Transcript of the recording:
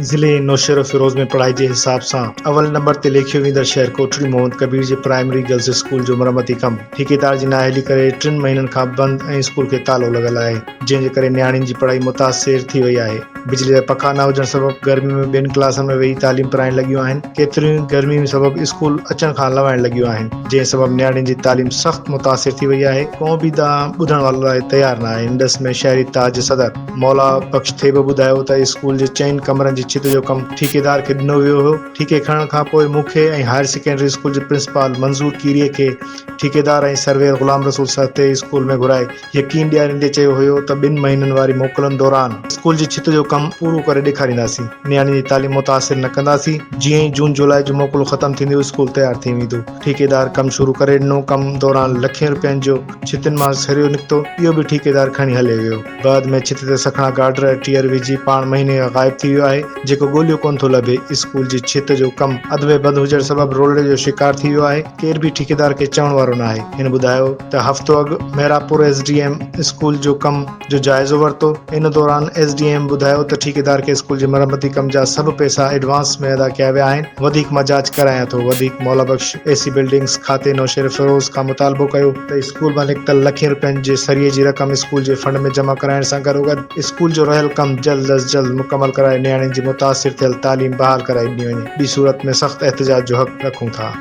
ضلعي نوشهروفيروز ۾ پڙهائي جي حساب سان اول نمبر تي ليکيو ويندڙ شهر ڪوٽڙي محمد ڪبير جي پرائمري گرلز اسڪول جو مرمتي ڪم ٺيڪيدار جي نااهلي ڪري ٽن مهينن کان بند ۽ اسڪول کي تالو لڳل آهي جنهن جي ڪري نياڻين جي پڙهائي متاثر ٿي وئي آهي بجلي جا پکا نه هجڻ سبب گرمي ۾ ٻين ڪلاسن ۾ ويهي تعليم پرائڻ لڳيون آهن ڪيتريون ئي گرمي سبب اسڪول اچڻ کان لنوائڻ لڳيون آهن جنهن سبب نياڻين جي تعليم سخت متاثر ٿي وئي آهي ڪو به دانهن ٻڌڻ وارو لاء تيار نه آهي ان ڏس ۾ شهري تاج صدر مولا بخش ٿيٻ ٻڌايو ته اسڪول جي چئن ڪمرن جي ڇت جو ڪم ٺيڪيدار کي ڏنو ويو هو، ٺيڪي کڻڻ کان پوء مون کي ۽ هائير سيڪنڊري اسڪول جي پرنسپال منظور ڪيريي کي ٺيڪيدار ۽ سرويئر غلام رسول سهتي اسڪول ۾ گهرائي يقين ڏياريندي چيو هيو ته ٻن مهينن واري موڪلن دوران اسڪول جي ڇت جو ڪم پورو ڪري ڏيکارينداسين، نياڻين جي تعليم متاثر نه ڪنداسين، جيئن ئي جون جولاء جون موڪلون ختم ٿينديون اسڪول تيار ٿي ويندو. ٺيڪيدار ڪم شروع ڪري ڏنو، ڪم دوران لکين روپين جو ڇتين مان سريو نڪتو، اهو به ٺيڪيدار کڻي هليو ويو. بعد ۾ ڇت تي سکڻا گارڊر ۽ ٽيئر وجهي پاڻ مهيني کان غائب ٿي ويو آهي، جيڪو ڳوليو ڪونه ٿو لڀي. اسڪول جي ڇت جو ڪم اڌ ۾ بند هجڻ سبب رولڙي جو شڪار ٿي ويو آهي، ڪير به ٺيڪيدار کي چوڻ وارو ناهي. هن ٻڌايو ته هفتو اڳ Mehrapur S D M school جو ڪم جو جائزو ورتو، ان دوران ايس ڊي ايم ٻڌايو ته ٺيڪيدار کي اسڪول جي مرمتي ڪم جا سڀ پئسا ايڊوانس ۾ ادا ڪيا ويا آهن، وڌيڪ مان جاچ ڪرايان ٿو، وڌيڪ مولا بخش اي سي بلڊنگس کاتي نوشهروفيروز کان مطالبو ڪيو ته اسڪول مان نڪتل لکين روپين جي سريي جي رقم اسڪول جي فنڊ ۾ جمع ڪرائڻ سان گڏوگڏ اسڪول جو رهيل ڪم جلد از جلد مڪمل ڪرائي نياڻين جي متاثر ٿيل تعليم بحال ڪرائي ڏني وڃي، ٻي صورت ۾ سخت احتجاج جو حق رکون ٿا.